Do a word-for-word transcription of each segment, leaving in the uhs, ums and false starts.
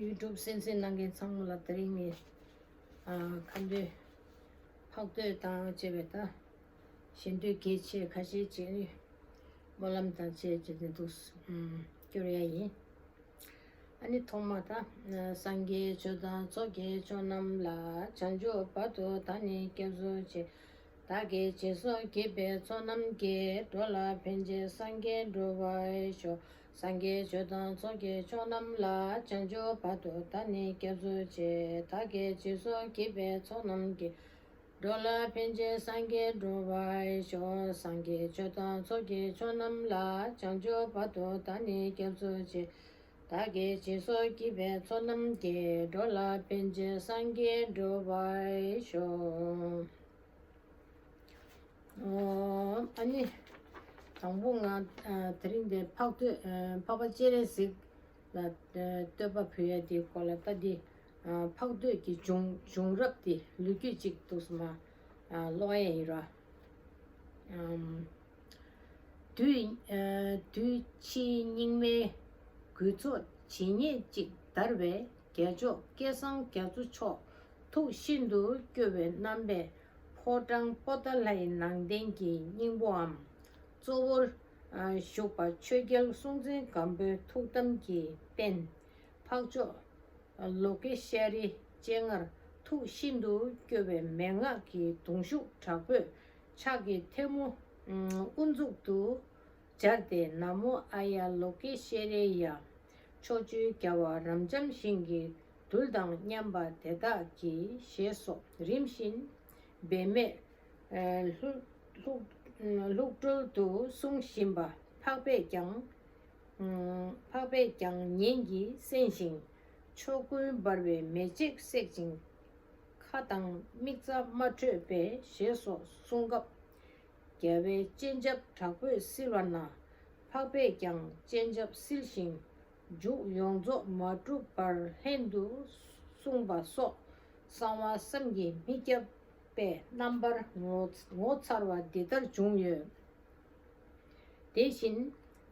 ཡུ་ཊུབ་གསན་གཟིགས་གནང་མཁན་ཚང་མ་ལ་དེ་རིང་ངས་ཨ་ཁ་འདོན་འཕགས་བསྟོད་དང་བཅས་པའི་ད་ཞལ་འདོན་གལ་ཆེ་ཁ་ཤས་ཅིག་སྨོན་ལམ་དང་བཅས་བྱས་ཏེ་འདུག་སྐྱོར་ཡ་ཡིན། ཨ་ནི་ཐོག་མ་ད། སངས་རྒྱས་ཆོས་དང་ཚོགས་ཀྱི་མཆོག་རྣམས་ལ། བྱང་ཆུབ་བར་དུ་བདག་ནི་སྐྱབས་སུ་མཆི། བདག་གིས་སྦྱིན་སོགས་བགྱིས་པའི་ཚོགས་རྣམས་ཀྱིས། འགྲོ་ལ་ཕན་ཕྱིར་སངས་རྒྱས་འགྲུབ་པར་ཤོག། སངས་རྒྱས་ཆོས་དང་ཚོགས་ཀྱི་མཆོག་རྣམས་ལ། བྱང་ཆུབ་བར་དུ་བདག་ནི་སྐྱབས་སུ་མཆི། བདག་གིས་སྦྱིན་སོགས་བགྱིས་པའི་ཚོགས་རྣམས་ཀྱིས། འགྲོ་ལ་ཕན་ཕྱིར་སངས་རྒྱས་འགྲུབ་པར་ཤོག། སངས་རྒྱས་ཆོས་དང་ཚོགས་ཀྱི་མཆོག་རྣམས་ལ། བྱང་ཆུབ་བར་དུ་བདག་ནི་སྐྱབས་སུ་མཆི། བདག་གིས་སྦྱིན་སོགས་བགྱིས་པའི་ཚོགས་རྣམས་ཀྱིས། འགྲོ་ལ་ཕན་ཕྱིར་སངས་རྒྱས་འགྲུབ་པར་ཤོག། ཨོ། ཨ་ནི། དང་པོ་ང་ཨ་དེ་རིང་འདིར་འཕགས་བསྟོད་ཨ་འཕགས་པ་སྤྱན་རས་གཟིགས་ལ་ཨ་བསྟོད་པ་ཕུལ་ཡ་དེའི་སྐོར་ལ་ད་འདི་ཨ་འཕགས་བསྟོད་ཀྱི་བྱུང་བྱུང་རབས་དེ་ལོ་རྒྱུས་ཅིག་འདུག་སེ་མར་ཨ་ཀློག་ཡ་ཡིན་ར། ཨམ། དུས་ཨ་དུས་ཕྱིས་སྙིགས་མའི་རྒུད་ཚོགས་ཇི་སྙེད་ཅིག་དར་བའི་རྒྱལ་མཆོག་བསྐལ་བཟང་རྒྱ་མཚོ་མཆོག་ཐུགས་ཤིན་ཏུ་སྐྱོ་བའི་རྣམ་པས་ཕོ་བྲང་པོ་ཏ་ལའི་ནང་རྟེན་གྱི་སྙིང་པོའམ་གཙོ་བོར་ཨ་བཞུགས་པ་ཆོས་རྒྱལ་སྲོང་བཙན་སྒམ་པོའི་ཐུགས་དམ་གྱི་རྟེན་འཕགས་མཆོག་ལོ་ཀེ་ཤྭ་རིའི་སྤྱན་སྔར་ཐུགས་ཤིན་ཏུ་སྐྱོ་བའི་མན་ངག་གི་གདུང་ཤུགས་དྲག་པོས་ཕྱག་གི་ཐལ་མོ་ཨུ་མཛུབ་ཏུ་སྦྱར་ཏེ། ན་མོ་ཨཱརྱ་ལོ་ཀེ་ཤྭ་རཱ་ཡ། ཕྱོགས་བཅུའི་རྒྱལ་བ་རབ་འབྱམས་ཞིང་གི་རྡུལ་དང་མཉམ་པ་དེ་དག་གི་ཞེས་སོགས་རིམ་བཞིན་འབད་མེད་ལྷུག་ལྷུག་ལྷུག་སྒྲོལ་དུ་གསུང་བཞིན་པ་འཕགས་པས་ཀྱང་འཕགས་པས་ཀྱང་ཉན་གྱིས་གསན་ཞིང་། ཕྱོགས་ཀུན་འབར་བའི་མེ་ལྕེས་བསྲེག་ཅིང་། ཁ་དང་མིག་རྩ་མ་འཕྲོད་པས་ཞེས་སོགས་གསུང་སྐབས། རྒྱལ་བའི་སྤྱན་ཆབ་དྲག་པོས་བསིལ་བ་ན། འཕགས་པས་ཀྱང་སྤྱན་ཆབ་བསིལ་ཞིང་། མཇུག་ཡོངས་རྫོགས་མ་གྲུབ་པར་ལྷན་དུ་གསུངས་པ་སོགས་གསང་བ་བསམ་གྱིས་མི་ཁྱབ་པའི་རྣམ་པར་ངོ་ངོ་མཚར་བ་འདི་ལྟར་བྱུང་ཡོད། དེ་བཞིན་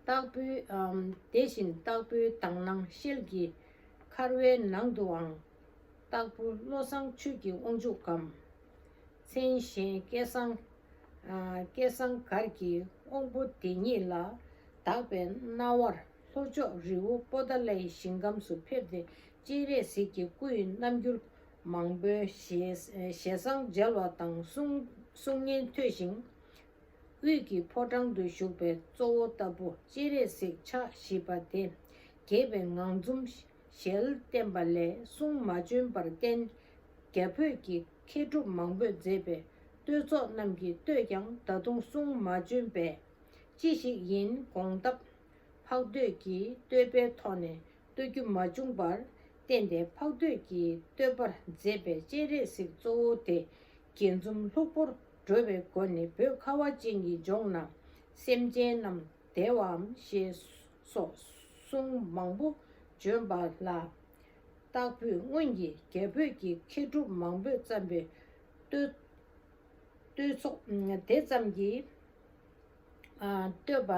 སྟག་ཕུའི་ཨམ། དེ་བཞིན་སྟག་ཕུའི་དག་སྣང་ཤེལ་གྱི་འཁར་བའི་ནང་དུའང་། སྟག་ཕུ་བློ་བཟང་ཆོས་ཀྱི་དབང་ཕྱུག་གམ། མཚན་གཞན་སྐལ་བཟང་ཨ་སྐལ་བཟང་གར་གྱི་དབང་པོ་དེ་ཉིད་ལ་དག་པའི་སྣང་བར་ལྷོ་ཕྱོགས་རི་བོ་པོ་ཏ་ལའི་ཞིང་ཁམས་སུ་ཕེབས་ཏེ། སྤྱན་རས་གཟིགས་ཀྱི་སྐུའི་རྣམ་འགྱུར་མང་པོའི་ཞལ་ཞལ་བཟང་མཇལ་བ་དང་གསུང་གསུང་སྙན་ཐོས་ཤིང་། དབུས་ཀྱི་ཕོ་བྲང་དུ་བཞུགས་པའི་གཙོ་བོ་ལྟ་བུ་སྤྱན་རས་གཟིགས་ཕྱག་བཞི་པ་དེ་དགྱེས་པའི་ངང་འཛུམ་ཞལ་བསྟན་པ་ལས་གསུང་མ་བྱོན་པར་བརྟེན། རྒྱ་བོད་ཀྱི་མཁས་གྲུབ་མང་པོས་མཛད་པའི་བསྟོད་ཚོགས་རྣམས་ཀྱི་བསྟོད་ཀྱང་ད་དུང་གསུང་མ་བྱོན་པས། ཅི་ཞིག་ཡིན་དགོངས་སྟབས། འཕགས་བསྟོད་ཀྱི་བསྟོད་པའི་ཐོག་ནས་བསྟོད་རྒྱུ་མ་བྱུང་བར་བརྟེན་ཏེ། འཕགས་བསྟོད་ཀྱི་བསྟོད་པར་མཛད་པའི་སྤྱན་རས་གཟིགས་གཙོ་བོ་དེ་དགྱེས་འཛུམ་ལྷུག་པོར་སྒྲོལ་བའི་སྒོ་ནས། བོད་ཁ་བ་ཅན་གྱི་ལྗོངས་ན་སེམས་ཅན་རྣམས་བདེ་བའམ་ཞེས་སོགས་གསུང་མང་པོ་བྱོན་པ་ལ། སྟག་ཕུས་སྔོན་གྱི་རྒྱ་བོད་ཀྱི་མཁས་གྲུབ་མང་པོས་བརྩམས་པའི་བསྟོད་བསྟོད་ཚོགས་དེ་ཙམ་གྱིས་ཨ་བསྟོད་པ་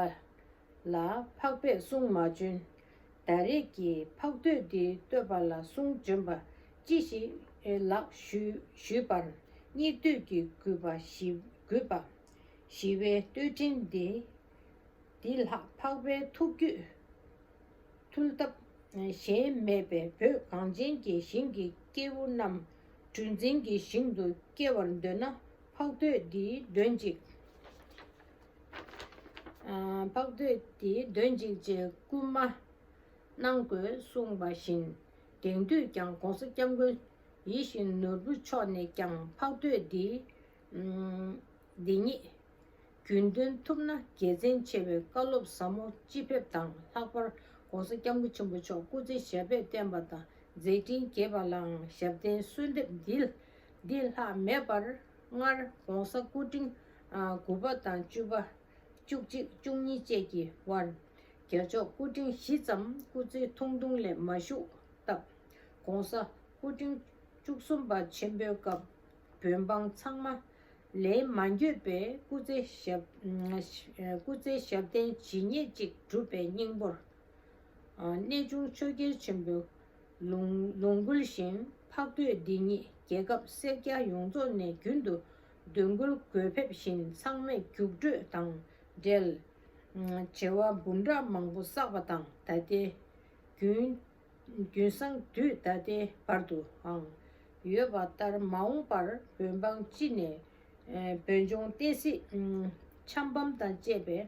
ལ་འཕགས་པས་གསུང་མ་བྱོན། ད་རེས་ཀྱི་འཕགས་བསྟོད་འདིའི་བསྟོད་པ་ལ་གསུང་བྱོན་པ་ཅི་ཞིག་ལགས་ཞུས་ཞུས་པར། སྙིགས་དུས་ཀྱི་རྒུད་པ་ཞི་རྒུད་པ་ཞི་བའི་བསྟོད་འཕྲིན་འདི། འདི་ལྷག་འཕགས་པའི་ཐུགས་རྒྱུད་ཐུལ་ཐབས་གཞན་མེད་པས། བོད་གངས་ཅན་གྱི་ཞིང་གི་སྐྱེས་བུ་རྣམས་གྲུ་འཛིན་གྱི་ཞིང་དུ་སྐྱེ་བར་འདོད་ན། འཕགས་བསྟོད་འདིའི་མགྲོན་ཅིག་ཨ་འཕགས་བསྟོད་འདིའི་མགྲོན་ཅིག་ཅེས་སྐུལ་མ་གནང་དགོས་གསུངས་པ་བཞིན། དེང་དུས་ཀྱང་༸གོང་ས་༸སྐྱབས་མགོན་ཡིད་བཞིན་ནོར་བུ་མཆོག་ནས་ཀྱང་འཕགས་བསྟོད་འདི་འདི་ཉིད་རྒྱུན་འདོན་ཐུབ་ན་དགེ་མཚན་ཆེ་བའི་བཀའ་སློབ་ཟབ་མོ་ཅི་ཕེབས་དང་། ལྷག་པར་༸གོང་ས་༸སྐྱབས་མགོན་ཆེན་པོ་མཆོག་སྐུ་ཚེ་ཞབས་པད་བརྟན་པ་དང་མཛད་འཕྲིན་རྒྱས་པ་ལའང་ཞབས་བརྟན་གསོལ་འདེབས་འདི་འདི་ལྷག་མེད་པར་སྔར་༸གོང་ས་སྐུ་ཕྲེང་དགུ་པ་དང་བཅུ་པ། བཅུ་གཅིག་བཅུ་གཉིས་བཅས་ཀྱི་བར་རྒྱལ་མཆོག་སྐུ་ཕྲེང་བཞི་ཙམ་སྐུ་ཚེ་ཐུང་ཐུང་ལས་མ་བཞུགས་སྟབས། ༸གོང་ས་སྐུ་ཕྲེང་བཅུ་གསུམ་པ་ཆེན་པོའི་སྐབས་བོད་འབངས་ཚང་མ་ལས་མ་འགྱོད་པའི་སྐུ་ཚེ་ཞབས་སྐུ་ཚེ་ཞབས་བརྟན་ཇི་སྙེད་ཅིག་བསྒྲུབས་པའི་སྙིང་པོར། གནས་ཆུང་ཆོས་རྒྱལ་ཆེན་པོའི་ ལུང་ལུང་ཁུལ་བཞིན་འཕགས་བསྟོད་འདི་ཉིད་རྒྱལ་ཁབ་སེར་སྐྱ་ཡོངས་རྫོགས་ནས་རྒྱུན་དུ་འདོན་འགོད་དགོས་ཕེབས་བཞིན་ཚང་མས་རྒྱུགས་སྤྲོད་དང་འབྲེལ། བྱེ་བ་འབུམ་ཕྲག་མང་པོ་བསགས་པ་དང་ད་ལྟའི་རྒྱུན་རྒྱུན་སྲང་དུས་ད་ལྟའི་བར་དུའང་ཡོད་པ་ལྟར། མ་འོངས་པར་བོད་འབངས་སྤྱི་ནས་བོད་ལྗོངས་བསྟན་སྲིད་ཆམ་ཕམ་དང་བཅས་པའི་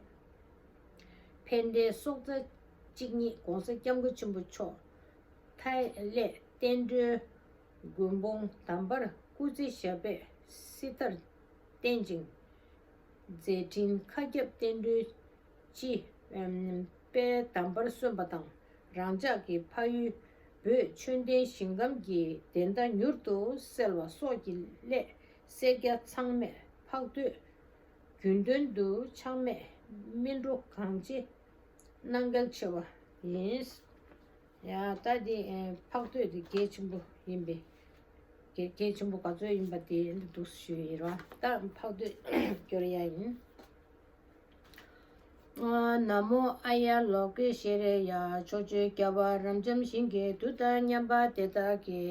ཕན་བདེའི་སྲོག་རྩ་གཅིག་ཉིད་༸གོང་ས་༸སྐྱབས་མགོན་ཆེན་པོ་མཆོག་མཐའ་ཀླས་བསྟན་འགྲོའི་མགོན་དཔུང་དམ་པར་སྐུ་ཚེ་ཞབས་པད་སྲིད་མཐར་བརྟན་ཅིང་། མཛད་འཕྲིན་མཁའ་ཁྱབ་བསྟན་འགྲོའི་སྤྱི་དཔལ་དམ་པར་སོན་པ་དང་། རང་ཅག་གི་ཕ་ཡུལ་བོད་ཆོས་ལྡན་ཞིང་ཁམས་ཀྱི་བདེན་མཐའ་མྱུར་དུ་གསལ་བ་སོགས་ཀྱི་སླད། སེར་སྐྱ་ཚང་མས་འཕགས་བསྟོད་རྒྱུན་དོན་དུ་ཆག་མེད་སྨིན་འགྲོ་གང་ཆེ་གནང་གལ་ཆེ་བ་ཡིན། ཡ་ད་འདི་ཨེ་འཕགས་བསྟོད་འདི་གལ་ཆེན་པོ་ཡིན་པས། གལ་གལ་ཆེན་པོ་ག་ཚོད་ཡིན་པ་དེ་འདི་འདུག་ཞུ་ཡིན་རོགས། ད་འཕགས་བསྟོད་སྐྱོར་ཡ་ཡིན། ཨ་ན་མོ་ཨཱརྱ་ལོ་ཀེ་ཤྭ་ར་ཡ། ཕྱོགས་བཅུའི་རྒྱལ་བ་རབ་འབྱམས་ཞིང་གི་རྡུལ་དང་མཉམ་པ་དེ་དག་གི་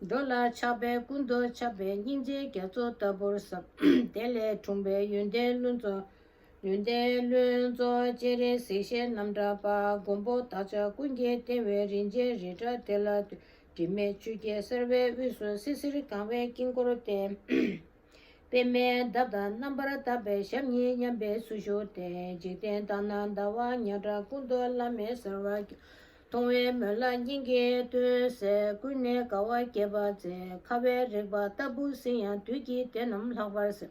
འགྲོ་ལ་ཆགས་པའི་ཀུན་ཏུ་ཁྱབ་པའི་སྙིང་རྗེའི་རྒྱ་མཚོ་ལྟ་བུར་ཟབ། དེ་ལས་འཁྲུངས་པའི་ཡོན་ཏན་ཀླུ་མཚོ། ཡོན་ཏན་ཀླུ་མཚོ་སྤྱན་རས་གཟིགས་ཞལ་རྣམ་འདྲ་པ། མགོན་པོ་བདག་ཅག་ཀུན་གྱི་ལྟེ་བའི་རིན་ཆེན་རི་བྲག་དེ་ལ་ལྟོས། དྲི་མེད་ཆུ་སྐྱེས་སེར་བའི་དབུས་སུ་སིལ་སིལ་གང་བའི་དཀྱིལ་འཁོར་སྟེ། པདྨའི་འདབ་དང་རྣམ་པར་དག་པའི་ཞབས་གཉིས་མཉམ་པའི་ཚུལ་བཞུགས་ཏེ། འཇིག་རྟེན་དག་ན་ཟླ་བ་ཉག་ཕྲ་ཀུན་ཏུ་བླ་མེད་གསལ་བར་གྱུར། མཐོང་བའི་མོད་ལ་སྙིང་གི་ལྟོས་ཟེར། ཀུན་ནས་དགའ་བ་སྐྱེད་པར་མཛད། ཁ་བའི་རིག་པ་ལྟ་བུ་ཟིན་ཡང་དུས་ཀྱི་དེ་རྣམས་ལྷག་པར་གསལ།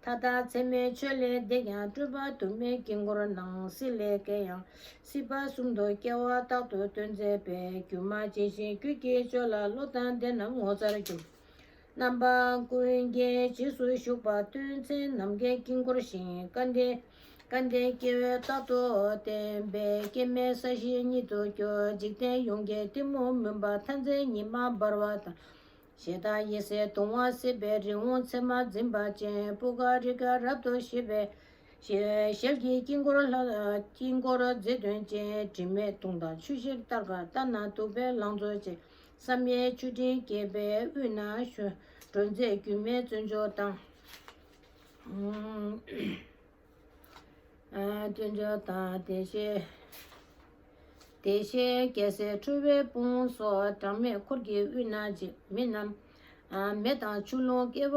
མཐའ་དག་མཚན་མའི་ཆོས་ལས་འདས་ཀྱང་སྤྲུལ་པ་དུ་མའི་དཀྱིལ་འཁོར་ནང་། སྲིད་ལས་སྐྱེས་ཡང་སྲིད་པ་གསུམ་དུ་སྐྱེ་བ་རྟག་ཏུ་སྟོན་མཛད་པའི། སྒྱུ་མ་ཇི་བཞིན་རྒྱུད་ཀྱི་སྤྱོད་ལ་བློ་དང་ལྡན་རྣམས་ངོ་མཚར་སྐྱོམས། རྣམ་པ་ཀུན་གྱི་རྗེས་སུ་ཞུགས་པ་སྟོན་མཚན་ནམ་མཁའི་དཀྱིལ་འཁོར་བཞིན། སྐལ་ལྡན་སྐལ་ལྡན་སྐྱེ་བོས་རྟག་ཏུ་བསྟེན་པའི། སྐྱེ་མེད་ས་གཞི་ཉིད་དུ་གྱུར། འཇིག་རྟེན་ཡོངས་ཀྱི་གཏི་མུག་མུན་པ་མཐའ་མཚམས་ཉི་མ་འབར་བ་དང་། ཞེ་སྡང་ཡེ་ཤེས་གདུང་བ་སེལ་བའི་རི་བོང་མཚན་མ་འཛིན་པ་ཅན། པུ་ཀ་རི་ཀ་རབ་ཏུ་ཞི་བའི་ཞལ་གྱི་དཀྱིལ་འཁོར་ལྷ། དཀྱིལ་འཁོར་མཛེས་སྟོན་ཅན། དྲི་མེད་དུང་དང་ཆུ་ཤེལ་ལྟར་དཀར། ལྟ་ན་སྡུག་པའི་ལང་ཚོ་ཅན། བསམ་ཡས་མཆོད་སྤྲིན་རྒྱས་པའི་དབུས་ན་བཞུགས། འགྲོ་མཛད་སྒྱུ་མའི་བརྩོན་འགྲུས་དང་། ཨ་བརྩོན་འགྲུས་དང་། བདེ་གཤེགས། བདེ་གཤེགས་རྒྱལ་སྲས་ཁྲོ་བོའི་དཔུང་སོགས། གྲངས་མེད་འཁོར་གྱི་དབུས་ན་མཇལ། མི་རྣམས་མེ་དང་ཆུ་ཀླུང་སྐྱེ་བ།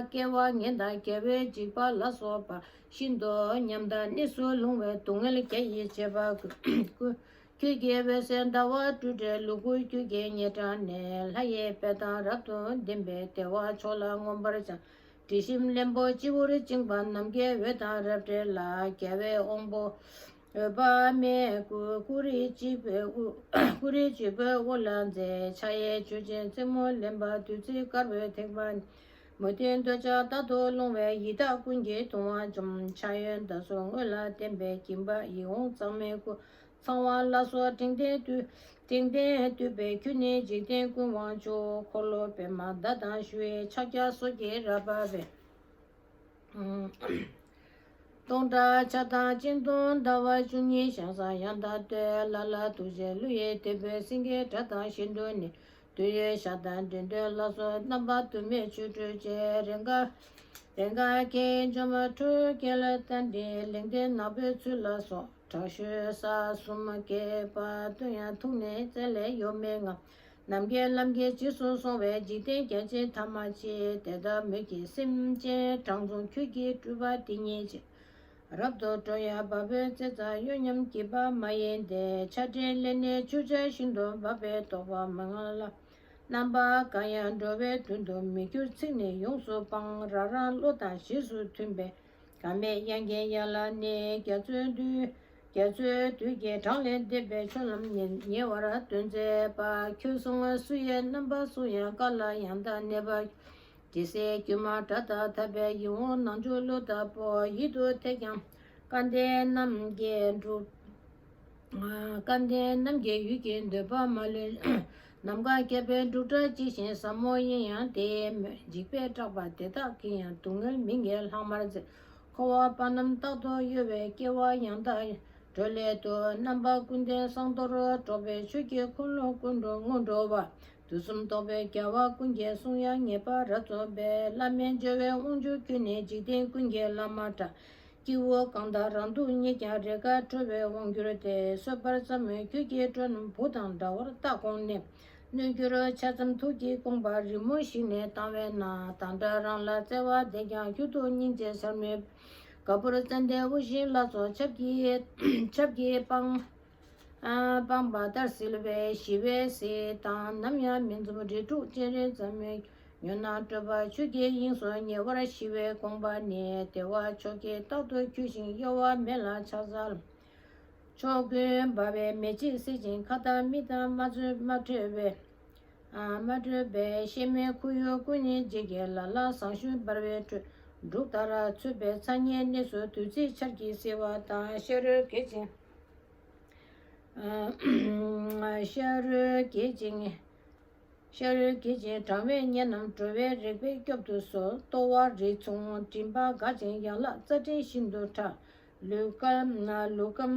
སྐྱེ་བ་ངན་དང་རྒྱལ་བའི་འཇིགས་པ་ལ་སོགས་པ། ཤིན་ཏུ་ཉམས་དང་གནས་སུ་ལྷུང་བའི་སྡུག་བསྔལ་བརྒྱ་ཡིས་བྱེད་པ་ཀུན། ཁྱོད་ཀྱི་འོད་ཟེར་ཟླ་བ་སྤྲོས་བྲལ་ལུ་གུ་རྒྱུད་ཀྱི་སྙན་གྲགས་ནས། ལྷ་ཡི་དཔལ་དང་རབ་ཏུ་ལྡན་པའི་བདེ་བ་མཆོག་ལ་མངོན་པར་བྱང་། དྲི་ཞིམ་ལེན་པོ་སྤྱི་བོར་བཅིངས་པ། ནམ་མཁའི་འོད་དང་རབ་འདྲེས་ལ། རྒྱལ་བའི་དབང་པོ་འོད་དཔག་མེད་སྐུ། སྐུ་རིས་བརྗིད་པའི་དབུ། སྐུ་རིས་བརྗིད་པའི་དབུ་ལ་མཛེས། ཕྱག་གཡས་ཆོས་ཅན་རྩེ་མོ་ལེན་པ། བདུད་རྩི་དཀར་པོའི་ཐེག་པ་ནི། མོས་ལྡན་འདོད་ཆགས་རྟག་ཏུ་སློང་བའི། ཡི་དྭགས་ཀུན་གྱི་གདུང་བ་འཇོམས། ཕྱག་གཡོན་ཟླ་གཟུགས་སྔོ་ལ་ལྡན་པའི། སྦྱིན་པ་ཡིད་འོང་གཙང་མའི་སྐུ། ཚངས་དབང་ལ་སོགས་དྲེགས་ལྡན་བདུད། དྲེགས་ལྡན་བདུད་པའི་ཁྱུ་ནི་འཇིག་རྟེན་ཀུན་དབང་ཕྱུག་འཁོར་ལོ་པདྨ་ཟླ་དང་ཞུ་ཡི་ཕྱག་རྒྱ་སོགས་ཀྱི་རབ་འབར་བའི། སྟོང་ཕྲག་ཕྱག་དང་སྤྱན་སྟོང་ཟླ་བ་བཅུ་གཉིས། ཞང་ས་ཡང་དག་བསྟོད། ལ་ལ་ཐུགས་རྗེ་ཀླུ་ཡི་སྡེ་པའི། སེང་གེའི་སྒྲ་དང་བཞིན་དུ་ནི། བདུད་ཡི་ཞགས་དང་འགྲན་བསྟོད་ལ་སོགས། རྣམ་པ་དུ་མས་ཆོས་སྤྲུལ་བྱེད། རེས་འགའ་རེས་འགའ་སྐད་འཇོམས་ཁྲོ་རྒྱལ་རྟ་མགྲིན། ལེགས་ལྡན་ནག་པོའི་ཚུལ་ལ་སོགས། དྲག་ཤུལ་ས་གསུམ་འགྱེད་པ་སྟོན་ཡང་། ཐུགས་ནི་རྩེ་ལས་གཡོ་མེད་ངང་། ནམ་མཁའི་ལམ་གྱི་རྗེས་སུ་སོང་བའི། འཇིག་རྟེན་རྒྱ་ཆེན་ཐ་མ་མཆིས། དེ་ལྟར་མོས་ཀྱི་སེམས་ཅན་གྲངས་མཚུངས། ཁྱོད་ཀྱི་སྤྲུལ་པ་འདི་ཉིད་ཅེས། རབ་ཏུ་སྤྲོ་ཡང་བ་སྤུའི་རྩེ་རྩ་གཡོ། ཉམས་བགྱིས་པ་མ་ཡིན་ཏེ། ཆགས་བྲལ་ལས་ནི་ཆུ་བྱ་བཞིན་དུ་འབབ་པས། རྟོག་པ་མ་ངང་ལ། རྣམ་པ་གང་ཡང་འགྲོ་བའི་དོན་དུ་མི་འགྱུར། ཚིག་ནི་ཡོངས་སུ་སྤངས། རང་རང་བློ་དང་རྗེས་སུ་མཐུན་པའི། འགག་མེད་དབྱངས་ཀྱི་ཡན་ལག་ནི། རྒྱ་མཚོའི་རྡུལ། རྒྱ་མཚོའི་རྡུལ་གྱི་གྲངས་ལས་འདས་པའི། ཆུ་ལམ་ཉེ་ཉེ་བར་སྟོན་མཛད་པ། ཁྱོད་སོང་སུ་ཡི་རྣམ་པ་སུ་ཡང་། བཀའ་ལ་ཡང་དག་གནས་པ། དེ་སྲིད་སྒྱུ་མ་སྒྲ་དང་འཐབ་པའི། ཡིད་འོང་ནང་བྱོན་གླུ་ལྟ་བུ། ཡིད་དུ་ཐེབས་ཀྱང་སྐལ་ལྡན་རྣམས་ཀྱི་འབྲུག་སྐལ་ལྡན་རྣམས་ཀྱི་ཡུལ་གྱི་འདོད་པ་མ་ལུས། ནམ་མཁའ་བསྐལ་པའི་འབྲུག་སྒྲ་ཇི་བཞིན་ཟབ་མོ་ཡིན་ཡང་དེ་མོད། འཇིགས་པས་སྐྲག་པ་དེ་དག་གིས་ཡང་། སྡུག་བསྔལ་མི་ངས་ལྷག་མར་མཛད། འཁོར་བ་དཔག་རྣམས་རྟག་ཏུ་གཡོ་བའི། སྐྱེ་བ་ཡང་དག་ སྒྲོལ་ལས་དུ། རྣམ་པ་ཀུན་ལྡན་གསང་རྡོར་སྒྲོགས་པའི་ཆོས་ཀྱི་འཁོར་ལོ་ཀུན་འགྲོ་དངོས་འགྲོ་བ། དུས་གསུམ་རྟོག་པའི་རྒྱལ་བ་ཀུན་གྱི་གསུང་དབྱངས་ངེས་པར་རབ་རྫོགས་པའི། བླ་མེད་འབྱོར་བའི་དབང་ཕྱུག་ཁྱོད་ནི། འཇིག་རྟེན་ཀུན་གྱི་བླ་མ་འདྲ། སྐྱེ་བོ་གང་དག་རང་སྡུག་བསྔལ་ཀྱང་། རེས་འགའ་ཁྲོ་བའི་དབང་གྱུར་ཏེ། གསོད་པར་བྱ་མོས་ཁྱོད་ཀྱི་སྤྲོ་རྣམས། བུ་དང་འདྲ་བར་བལྟ་དགོངས་ནས། གནོད་གྱུར་ཆ་ཙམ་ཐུགས་ཀྱིས་དགོངས་པ། རི་མོ་བཞིན་ནི་བཏང་བས་ན། བདག་འདྲ་རང་ལ་བརྩེ་བ་ལྡན་ཀྱང་། ཁྱོད་ཐུགས་སྙིང་རྗེ་ཆེར་མོས། ག་པུར་ཙན་དན་དབུ་བཞི་ལ་སོགས། ཆབ་ཀྱི་ཆབ་ཀྱིས་སྤངས་སྤངས་པ་ལྟར་བསིལ་བས་ཞི་བའི་གཟི་དང་། ནམ་ཡང་མི་འཛུམ་རིགས་དྲུག་སྤྱན་རས་མཚན་མོས། ཉོན་དང་སྤྲོས་པ་ཆོས་ཀྱི་དབྱིངས་སུ་ཉེ་བར་ཞི་བའི་དགོངས་པ་ནི། བདེ་བ་མཆོག་གིས་རྟག་ཏུ་འཁྱུད་ཅིང་གཡོ་བ་མེད་ལ་ཕྱག་འཚལ། ཕྱོགས་ཀུན་འབར་བའི་མེ་ལྕེས་བསྲེག་ཅིང་། ཁ་དང་མིག་དང་སྨྲ་བརྗོད་སྨྲ་བརྗོད་པའི། སྨྲ་བརྗོད་པའི་གཤེད་མའི་ཁོར་ཡུག་ཀུན་ནི་བརྗིད་ཀྱིས་ལ་ལ་ཟངས་གཞོན་འབར་བའི་ཁྲོད། འབྲུག་ལྟར་ཚུད་པའི་མཚན་ཉིད་གནས་སུ་བདུད་རྩིའི་ཆར་གྱིས་བསིལ་བ་དང་། ཤ་རུས་འགྱེད་ཅིང་། ཤ་རུས་འགྱེད་ཅིང་། ཤ་རུས་འགྱེད་ཅིང་གྲང་བའི་གཉེན་རྣམས། དྲོ་བའི་རེག་པས་སྐྱོབ་ཏུ་གསོལ། ལྟོ་བ་རིགས་མཚུངས་མགྲིན་པ་འགག་ཅིང་། ཡན་ལག་རྩ་ཕྲན་བཞིན་དུ་ཕྲ། ལུས་སྐམ་ལུས་སྐམ་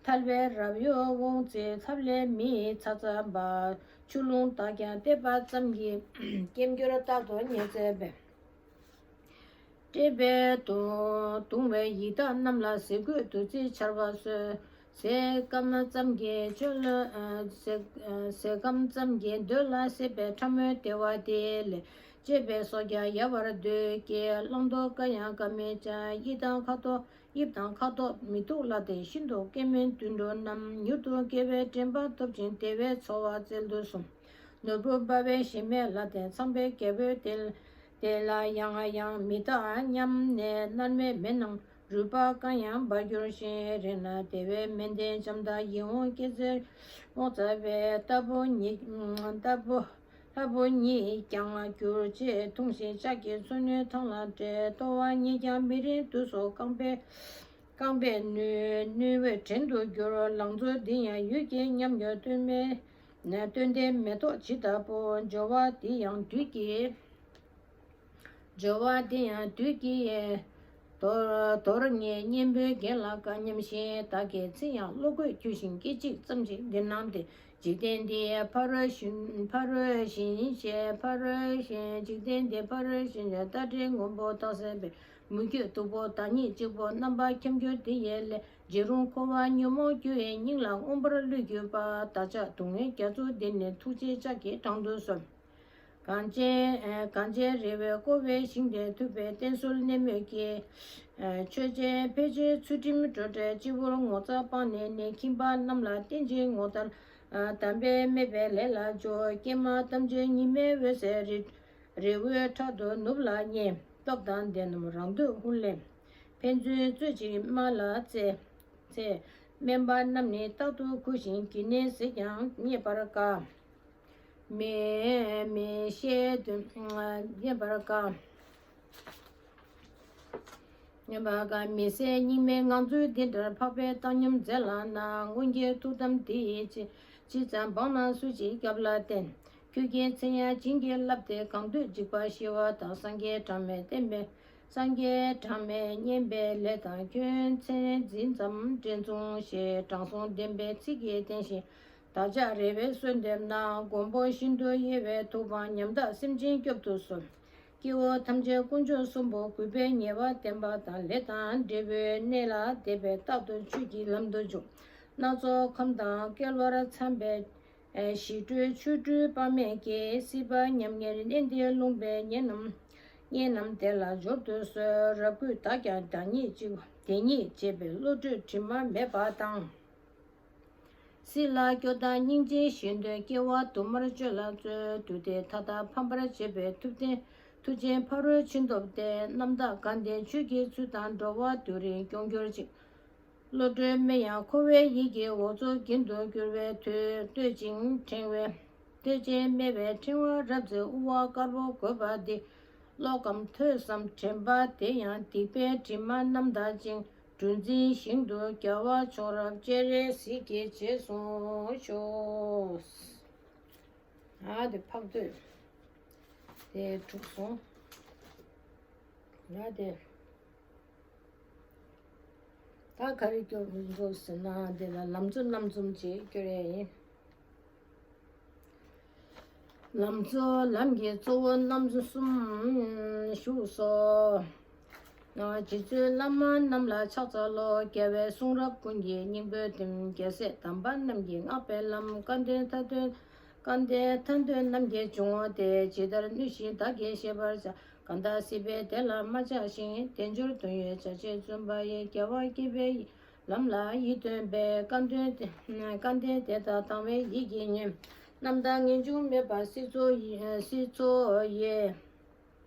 ཐལ་བའི་རབ་གཡོ་འོང་ཚེ། ཐབས་ལས་མི་ཡི་ཚ་ཚ་འབར། ཆུ་རླུང་དག་ཀྱང་བརྟས་པ་ཙམ་གྱིས། སྐེམ་གྱུར་རྟག་ཏུ་ཉེར་འཚེ་བའི། བཀྲེས་པས་གདུང་གདུང་བའི་ཡི་དྭགས་རྣམས་ལ། ཟིལ་གོས་བདུད་རྩིའི་ཆར་པ་གསོལ། ཟས་སྐམ་ཙམ་གྱིས་འདོད་ལ་ཟས་སྐམ་ཙམ་གྱིས་འདོད་ལ་སྲེད་པའི་ཕྲ་མོའི་བདེ་བ་དེ་ལས་བཅས་པའི་སྲོག་ཀྱང་ཡལ་བར་འདོད་ཀྱི། བླང་དོར་དཀའ་ཡང་དཀའ་མི་བྱ། དབྱིབས་དང་ཁ་དོག་དབྱིབས་དང་ཁ་དོག་མི་སྡུག་ལ་བརྟེན། ཤིན་ཏུ་སྐྱེ་དམན་དུད་འགྲོ་རྣམས། མྱུར་དུ་དགེ་བའི་དྲན་པ་ཐོབ་ཅིང་། བདེ་བའི་འཚོ་བ་སྩལ་དུ་གསོལ། ནོར་བུ་འབར་བའི་གཞལ་མེད་ལ་བརྟེན། ཚངས་པའི་རྒྱལ་པོའི་དེ་དེ་ལ་ཡང་ཡང་མི་བལྟ་སྙམ་ནས། མནར་མེད་མེ་རྣམས་རུས་པ་གང་ཡང་འབར་འགྱུར་ཞིང་། རེག་ན་བདེ་བའི་མལ་སྟན་འཇམ་དང་། ཡིད་འོང་སྐྱེད་ཚལ་རྨོག་བྱ་བའི། རྟ་ཕོ་ཉིད་རྟ་ཕོ་ལྷ་ཕོ་ཉིད་ཀྱང་འགྱུར། ཅེས་འཐུང་ཞིང་ལྕགས་ཀྱི་མཚོན་སྣོད་ཐང་ལ་བྲེས། ལྟོ་བ་ཉིད་ཀྱང་མི་རིང་དུས་སུ། རྐང་པའི་རྐང་པས་བསྣུན་བསྣུན་པའི་བྲན་དུ་འགྱུར། ལང་ཚོ་འདི་ཡང་ཡུད་ཀྱིས་ཉམས་འགྱུར། སྟོན་མེ་སྟོན་ལྡན་མེ་ཏོག་ཇི་ལྟ་བུ། སྦྱོར་བ་འདི་ཡང་བདུད་ཀྱི། སྦྱོར་བ་འདི་ཡང་བདུད་ཀྱི་དོར་དོར་ངས། གཉེན་པོའི་རྒྱན་ལ་དཀའ་སྙམ་ཞིང་། བདག་གི་ཚེ་ཡང་བློ་འགྱོད་འཁྱུད་ཅིང་། སྐད་ཅིག་ཙམ་ཞིག་འདི་སྣང་སྟེ། འཇིག་རྟེན་འདི་ཕ་རོལ་ཕྱིན་ཕ་རོལ་ཕྱིན་ཞེས། ཕ་རོལ་ཕྱིན། འཇིག་རྟེན་འདི་ཕ་རོལ་ཕྱིན་ཞེས། ལྟ་འདྲེ་སྔོན་པོ་རྟགས་གསལ་བའི། མུ་ཁྱུད་སྟུག་པོ་བདག་ཉིད་གཅིག་པུ། རྣམ་པ་ཁྱབ་འགྱུར་འདི་ཡི་ལས། བྱེ་རུང་འཁོར་བ་ཉོན་མོངས་རྒྱུ་ཡིས། སྙིང་ལ་མངོན་པར་བླུད་གྱུར་པ། བདག་ཅག་སྡུག་བསྔལ་རྒྱ་མཚོ་འདི་ནི། ཐུགས་རྗེའི་ལྕགས་ཀྱིས་དྲང་དུ་གསོལ། གངས་ཅན་གངས་ཅན་རི་བོའི་བསྐོར་བའི་ཞིང་དེར། ཐུབ་པའི་བསྟན་སྲོལ་གནས་མོད་ཀྱི། ཆོས་ཅན་ཕལ་ཆེར་ཚུལ་ཁྲིམས་སྒྲོ་བྲལ། སྤྱི་བོར་ངོ་ཚ་སྤངས་ནས་ནི། ཁྱིམ་པ་རྣམས་ལ་བསྟན་ཅིང་ངོ་ལྟར། དམ་པས་སྨད་པའི་ལས་ལ་འཇུག་སྐྱེས་མ་ཐམས་ཅད་ཉི་མའི་འོད་ཟེར་རི། རི་བོའི་ཕྲག་ཏུ་ནུབ་ལ་བསྙེན། སྟོབས་དང་ལྡན་རྣམས་རང་འདོད་ཧུར་ལེན། ཕན་ཚུན་རྩོད་ཅིང་དམག་ལ་རྩེ། རྩེ། དམན་པ་རྣམས་ནི་རྟག་ཏུ་འགུགས་ཤིང་། གྱི་ནད་ཟས་ཀྱང་རྙེད་པར་དཀའ། མི་མི་ཤེས་དོན་རྙེད་པར་དཀའ། རྙེད་པར་དཀའ། མི་བཟད་སྙིགས་མའི་ངང་ཚུལ་འདི་འདྲར། འཕགས་པའི་བཏང་སྙོམས་མཛད་ལགས་ན། སྔོན་གྱི་ཐུགས་དམ་འདི་ཡི་ཕྱིར། ཇི་ཙམ་འབངས་རྣམས་སུ་ཞིག་སྐྱབས་ལ་བརྟེན། ཁྱོད་ཀྱི་མཚན་ཡང་བྱིན་གྱིས་བརླབས་ཏེ། གང་འདོད་འཇིགས་པ་ཞི་བ་དང་། སངས་རྒྱས་གྲངས་མེད་བསྟན་པའི། སངས་རྒྱས་གྲངས་མེད་བསྙེན་པའི་ལས་དང་། ཁྱོད་མཚན་འཛིན་ཙམ་འདྲེན་མཚུངས་ཞེས། དྲང་སྲོང་བདེན་པའི་ཚིག་གིས་བསྟན་ཞིང་། བདག་ཅག་རེ་བའི་གསོལ་འདེབས་ན། མགོན་པོ་ཤིན་ཏུ་གཡེང་བའི་ཐུབ་དབང་ཉམ་ཐག་སེམས་ཅན་སྐྱོབ་ཏུ་གསོལ། སྐྱེ་བོ་ཐམས་ཅད་དཀོན་མཆོག་གསུམ་པོ། གུས་པས་ཉེ་བར་བསྟེན་པ་དང་། ལས་དང་འབྲས་བུའི་གནས་ལ་དད་པས། རྟག་ཏུ་ཆོས་ཀྱི་ལམ་དུ་འཇུག་སྣ་ཚོགས་ཁམས་དང་བསྐལ་པར་འཚམས་པའི། ཞི་ཁྲོའི་ཆོ་འཕྲུལ་དཔག་མེད་ཀྱིས། སྲིད་པ་ཉམ་ངར་གནས་འདིར་ལྷུང་བའི་གཉེན་རྣམས། གཉེན་རྣམས་དེ་ལ་སྦྱོར་དུ་གསོལ། རབ་གུས་བདག་ཀྱང་བདག་ཉིད་གཅིག་དེ་ཉིད་བྱེད་པའི་བློ་གྲོས་དྲི་མ་མེད་པ་དང་། སྲིད་ལ་སྐྱོ་དང་སྙིང་རྗེ་ཞེ་འདོད། སྐྱེ་བ་དུ་མར་སྤྱོད་ལ་བརྩོན། དུས་དེ་མཐའ་དག་ཕམ་པར་བྱེད་པའི། ཐུབ་བསྟན་མཐུ་ཆེན་ཕ་རོལ་ཕྱིན་ཐོབ་སྟེ། རྣམ་དག་དགའ་ལྡན་ཆོས་ཀྱི་ཚུལ་དང་། འགྲོ་བ་དུས་རིང་སྐྱོང་གྱུར་ཅིག་བློ་གྲོས་མེད་ཡང་འཁོར་བའི་ཡིད་ཀྱི་འོ་ཚོགས་རྒྱུན་དུ་གྱུར་པའི་མཐུས། བསྟོད་ཅིང་ཕྲེང་བའི་བསྟོད་ཅིང་སྨད་པའི་ཕྲེང་བ་རབ་བརྩེགས་དབུ་བ་དཀར་པོ་བཀོད་པ་འདི། ཀློག་གམ་ཐོས་སམ་དྲན་པ་དེ་ཡང་སྡིག་པའི་དྲི་མ་རྣམ་དག་ཅིང་། གྲུ་འཛིན་ཞིང་དུ་རྒྱལ་བ་མཆོག་རབ་སྤྱན་རས་གཟིགས་ཀྱི་རྗེས་སུ་ཤོག་ཨ་དེ་ཕག་ཐོད་དེ་གྲུབ་སོང་། ཨ་དེ། ད་ག་རེ་སྐྱོར་དགོས་ཟེར་ན། འདི་ལ་ལམ་གཙོ་རྣམ་གསུམ་ཅིག་སྐྱོར་ཡས་ཡིན། ལམ་གཙོ་ལམ་གྱི་གཙོ་བོ་རྣམ་གསུམ་བཞུགས་སོ། རྗེ་བཙུན་བླ་མ་རྣམས་ལ་ཕྱག་འཚལ་ལོ། རྒྱལ་བའི་གསུང་རབ་ཀུན་གྱི་སྙིང་པོའི་དོན། རྒྱལ་སྲས་དམ་པ་རྣམས་ཀྱིས་བསྔགས་པའི་ལམ། སྐལ་ལྡན་མཐའ་དོན། སྐལ་ལྡན་མཐའ་དོན་རྣམས་ཀྱི་འབྱུང་བ་སྟེ། ཇི་ལྟར་ནུས་ཤིང་བདག་གིས་ཤེས་པར་བྱ། གང་དག་སྲིད་པའི་བདེ་ལ་མ་ཆགས་ཤིང་། དལ་འབྱོར་དོན་ཡོད་བྱ་བྱེད་བརྩོན་པ་ཡིས། རྒྱལ་བ་དགྱེས་པའི་ལམ་ལ་ཡིད་རྟོན་པའི། སྐལ་ལྡན་སྐལ་ལྡན་དེ་དག་དང་བའི་ཡིད་ཀྱིས་ཉོན། རྣམ་དག་ངེས་འབྱུང་མེད་པ་སྲིད་མཚོ་ཡི། སྲིད་མཚོ་ཡི།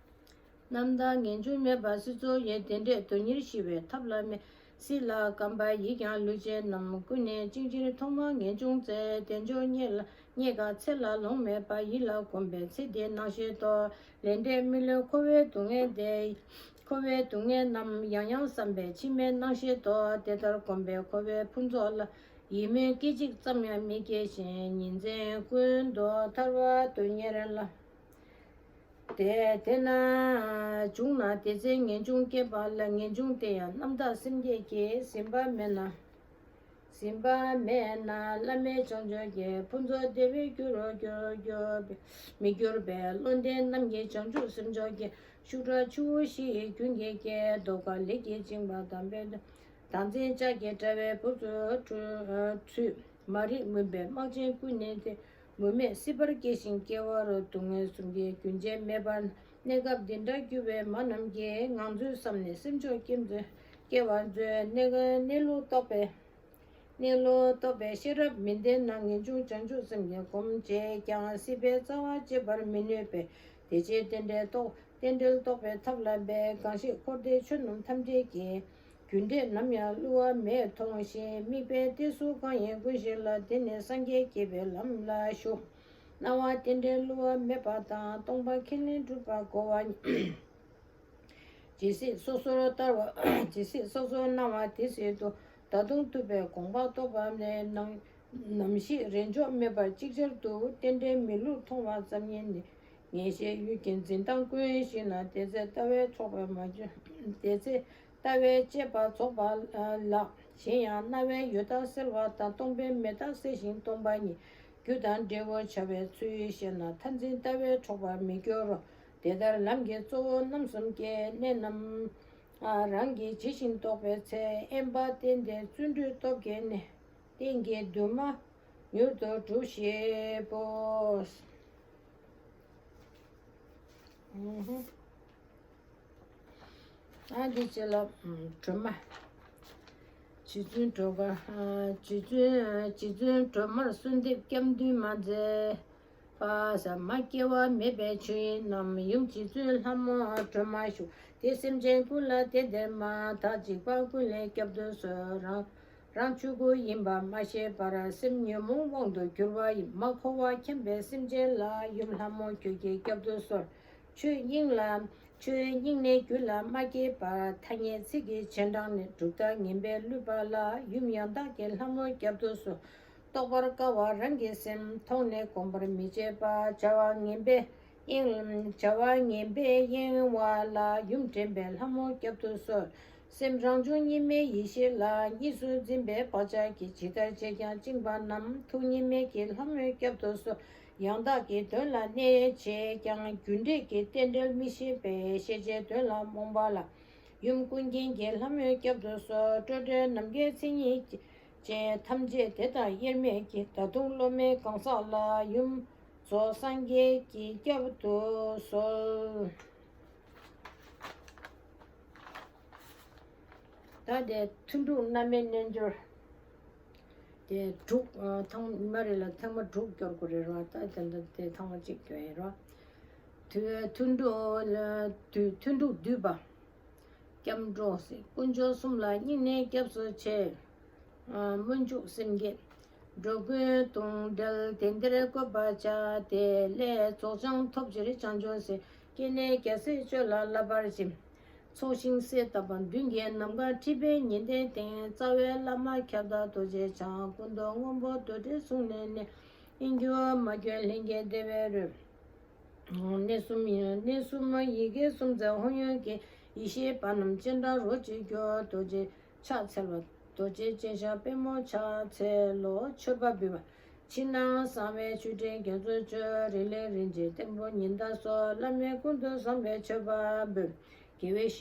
རྣམ་དག་ངེས་འབྱུང་མེད་པ་སྲིད་མཚོ་ཡི། དེ་འདྲས་དོན་གཉེར་ཞི་བའི་ཐབས་ལ་མེད། སྲིད་ལ་བརྐམ་པ་ཡིས་ཀྱང་ལུས་ཅན་རྣམས། ཀུན་ནས་བཅིངས་ཕྱིར་ཐོག་མར་ངེས་འབྱུང་བཙལ། དལ་འབྱོར་རྙེད་ལ་རྙེད་དཀའ་ཚེ་ལ་ལོང་མེད་པ། ཡིད་ལ་གོམས་པས་ཚེ་འདིའི་སྣང་ཤས་རྟོགས། ལས་འབྲས་མི་བསླུ་འཁོར་བའི་སྡུག་བསྔལ་འདས། འཁོར་བའི་སྡུག་བསྔལ་རྣམས་ཡང་ཡང་བསམ་པས་ཕྱི་མའི་སྣང་ཤས་རྟོགས། དེ་ལྟར་གོམས་པས་འཁོར་བའི་ཕུན་ཚོགས་ལ། ཡིད་སྨོན་སྐད་ཅིག་ཙམ་ཡང་མི་སྐྱེ་ཞིང་། ཉིན་མཚན་ཀུན་ཏུ་ཐར་བ་དོན་གཉེར་ལ། དེ་དེ་ན་བྱུང་ན་དེ་ཚེ་ངེས་འབྱུང་སྐྱེས་པ་ལ། ངེས་འབྱུང་དེ་ཡང་རྣམ་དག་སེམས་བསྐྱེད་ཀྱིས། ཟིན་པ་མེད་ན། ཟིན་པ་མེད་ན་བླ་མེད་བྱང་ཆུབ་ཀྱི། ཕུན་ཚོགས་བདེ་བའི་རྒྱུ་རུ་གྱུར་གྱུར་པའི། མི་འགྱུར་བའི་བློ་ལྡན་རྣམས་ཀྱི་བྱང་ཆུབ་སེམས་མཆོག་གི། ཤུགས་དྲག་ཆུ་བོ་བཞི་ཡི་རྒྱུན་གྱིས་སྐྱེས། ལྡོག་པ་ལས་ཀྱིས་བཅིངས་པ་དམ་པའི་དོན། བདག་འཛིན་ལྕགས་ཀྱི་དྲ་བའི་སྦུབས་སུ་ཚུད། མ་རིག་མུན་པའི་སྨག་ཆེན་ཀུན་ནས་ཐོན། མུ་མེད་སྲིད་པར་སྐྱེ་ཞིང་སྐྱེ་བ་རུ། སྡུག་བསྔལ་གསུམ་གྱི་རྒྱུན་ཆད་མེད་པར། གནས་སྐབས་འདི་འདྲར་གྱུར་པའི་མ་རྣམས་ཀྱིས། ངང་ཚུལ་བསམས་ནས་སེམས་མཆོག་སྐྱེ་མཛོད་སྐྱེ་བར་མཛོད། གནས་གནས་ལུགས་རྟོགས་པའི། གནས་ལུགས་རྟོགས་པའི་ཤེས་རབ་མི་ལྡན་ན། ངེས་འབྱུང་བྱང་ཆུབ་སེམས་ཀྱིས་གོམས་བྱས་ཀྱང་། སྲིད་པའི་རྩ་བ་བཅད་པར་མི་ནུས་པས། དེ་ཕྱིར་རྟེན་འབྲེལ་རྟོགས། རྟེན་འབྲེལ་རྟོགས་པའི་ཐབས་ལ་འབད། གང་ཞིག་འཁོར་འདས་ཆོས་རྣམས་ཐམས་ཅད་ཀྱི། རྒྱུ་འབྲས་ནམ་ཡང་བསླུ་བ་མེད་མཐོང་ཞིང་། དམིགས་པའི་གཏད་སོ་གང་ཡིན་ཀུན་ཤེས་ལ། དེ་ནི་སངས་རྒྱས་དགྱེས་པའི་ལམ་ལ་ཞུགས། སྣང་བ་རྟེན་འབྲེལ་བསླུ་བ་མེད་པ་དང་། སྟོང་པ་ཁས་ལེན་གྲུབ་པ་གོ་བ། ཇི་སྲིད་སོ་སོར་ལྟ་བ། ཇི་སྲིད་སོ་སོར་སྣང་བ་དེ་སྲིད་དུ། ད་དུང་ཐུབ་པའི་དགོངས་པ་རྟོགས་པ་ནས། ནམ་ནམ་ཞིག་རེས་འཇོག་མེད་པར་ཅིག་ཅར་དུ། རྟེན་འབྲེལ་མི་བསླུར་མཐོང་བ་ཙམ་ཉིད་ནི། ངེས་ཤེས་ཡུལ་གྱི་འཛིན་སྟངས་ཀུན་ཞིག་ན། དེ་ཚེ་ལྟ་བའི་ཚོགས་པ་མ་བྱུང་། དེ་ཚེ་ལྟ་བའི་དཔྱད་པ་རྫོགས་པ་ལགས། གཞན་ཡང་རྣ་བས་ཡོད་མཐའ་གསལ་བ་དང་། སྟོང་པས་མེད་མཐའ་གསལ་ཞིང་སྟོང་པ་ཉིད། རྒྱུ་དང་འབྲས་བུར་བྱ་བའི་ཚུལ་ཤེས་ན། མཐར་འཛིན་ལྟ་བས་འཕྲོག་པར་མི་འགྱུར་རོ། དེ་ལྟར་ལམ་གྱི་གཙོ་བོ་རྣམ་གསུམ་གྱི། གནད་རྣམས་རང་གིས་ཇི་བཞིན་རྟོགས་པའི་ཚེ། དབེན་པ་བསྟེན་ཏེ་བརྩོན་འགྲུས་སྟོབས་བསྐྱེད་ནས། གཏན་གྱི་འདུན་མ་མྱུར་དུ་སྒྲུབ་བྱེད་པོ། ཨ་འདི་ཅི་ལ་སྒྲོལ་མ། རྗེ་བཙུན་སྒྲོལ་དཀར། རྗེ་བཙུན་རྗེ་བཙུན་སྒྲོལ་མར་གསོལ་འདེབས་སྐྱབས་འདུན་མ་མཛད་པ། ཟ་མ་སྐྱེ་བ་མེད་པའི་ཆོས་དབྱིངས་རྣམས། ཡུམ་རྗེ་བཙུན་ལྷ་མོ་སྒྲོལ་མ་བཞུགས། དེ་སེམས་ཅན་ཀུན་ལ་དེ་འདིར་མ། བདག་འཇིགས་པ་ཀུན་ལས་བསྐྱབ་ཏུ་གསོལ། རང་རང་ཆོས་སྐུ་ཡིན་པ་མ་ཤེས་པར། སེམས་ཉོན་མོངས་དབང་དུ་གྱུར་པ་ཡིས། མ་འཁོར་བར་འཁྱམས་པའི་སེམས་ཅན་ལ། ཡུམ་ལྷ་མོ་ཁྱོད་ཀྱིས་བསྐྱབ་ཏུ་གསོལ། ཆོས་དབྱིངས་ལ་ཆོས་དབྱིངས་ནས་རྒྱུད་ལ་མ་སྐྱེས་པར། ཐ་སྙད་ཚིག་གི་རྗེས་འབྲང་ནས། གྲུབ་མཐའ་ངན་པས་བསླུས་པ་ལ། ཡུམ་ཡང་དག་གི་ལྷ་མོ་བསྐྱབ་ཏུ་གསོལ། རྟོགས་པར་དཀའ་བ་རང་གི་སེམས། མཐོང་ནས་གོམས་པར་མི་བྱེད་པ། བྱ་བ་ངན་པས་གཡེང་བྱ་བ་ངན་པས་གཡེང་བ་ལ། ཡུམ་འདྲེན་པའི་ལྷ་མོ་བསྐྱབ་ཏུ་གསོལ། སེམས་རང་བྱུང་གཉིས་མེད་ཡེ་ཤེས་ལ། གཉིས་སུ་འཛིན་པའི་བག་ཆགས་ཀྱིས། ཇི་ལྟར་བྱས་ཀྱང་བཅིངས་པ་རྣམས། ཐུགས་གཉིས་མེད་ཀྱི་ལྷ་མོས་བསྐྱབ་ཏུ་གསོལ། ཡང་དག་གི་དོན་ལ་གནས་བྱས་ཀྱང་། རྒྱུ་འབྲས་ཀྱི་རྟེན་འབྲེལ་མི་ཤེས་པས། ཤེས་བྱའི་དོན་ལ་རྨོངས་པ་ལ། ཡུམ་ཀུན་མཁྱེན་གྱི་ལྷ་མོས་བསྐྱབ་ཏུ་གསོལ། སྤྲོས་བྲལ་ནམ་མཁའི་མཚན་ཉིད་ཅན། ཐམས་ཅད་དེ་དང་དབྱེར་མེད་ཀྱི། ད་དུང་སློབ་མའི་གང་ཟག་ལ། ཡུམ་རྫོགས་སངས་རྒྱས་ཀྱིས་བསྐྱབ་ཏུ་གསོལ། ད་དེ་ཐུན་དྲུག་རྣམ་སྨིན་རྣལ་འབྱོར། དེ་དྲུག་ཨ་ཐེངས་མ་རེ་ལ་ཐེངས་མ་དྲུག་སྐྱོར་དགོས་རེད་རོ། ད་དེ་འདྲ་དེ་ཐེངས་མ་གཅིག་སྐྱོར་ཡིན་རོ། དུ་ཐུན་དྲུག་ལ་དུ་ཐུན་དྲུག་བསྡུས་པ། སྐྱབས་འགྲོ་ཟེར། དཀོན་མཆོག་གསུམ་ལ་སྙིང་ནས་སྐྱབས་སུ་མཆི། ཨ་སྨོན་འཇུག་སེམས་བསྐྱེད། འགྲོ་ཀུན་དུང་འབྲེལ་དེ་འདིར་བཀོད་པར་བྱ། དེ་ལས་རྫོགས་བྱང་ཐོབ་ཕྱིར་བྱང་ཆུབ་སེམས། སྐྱེས་ནས་རྒྱལ་སྲས་སྤྱོད་ལ་བསླབ་པར་བྱེད། ཚོགས་ཞིང་གསལ་བཏབ་པ་མདུན་གྱི་ནམ་མཁར། འཁྲིད་པའི་ཉི་ཟླའི་སྟེང་རྩ་བའི་བླ་མ་ཁྱབ་བདག་རྡོ་རྗེ་འཆང་། སྐུ་མདོག་སྔོན་པོ་རྡོར་དྲིལ་གཟུགས་ནས་གནས། དབྱིངས་འགྱུར་མ་གྱུར་ལྷན་སྐྱེས་བདེ་བའི་རོལ། གནས་གསུམ་ཡི་གནས་གསུམ་ཡི་གེ་གསུམ་མཛད་དཔངས་ཡོན་གྱི། ཡེ་ཤེས་པ་རྣམས་སྤྱན་དྲངས་རོ་གཅིག་གྱུར། རྡོ་རྗེ་ཕྱག་འཚལ་བ། རྡོ་རྗེ་སྤྱན་ཤར་པད་མོ་ཕྱག་འཚལ་ལོ། མཆོད་པ་འབུལ་བ། ཕྱི་ནང་གསང་བའི་མཆོད་སྤྲིན་རྒྱ་མཚོ་མཆོད། རིག་ལས་རིན་ཆེན་བརྟན་པོ་ཉི་ཟླ་སོགས། བླ་མེད་ཀུན་ཏུ་བཟང་པོའི་མཆོད་པ་འབུལ། དགེ་བའི་བཤེས་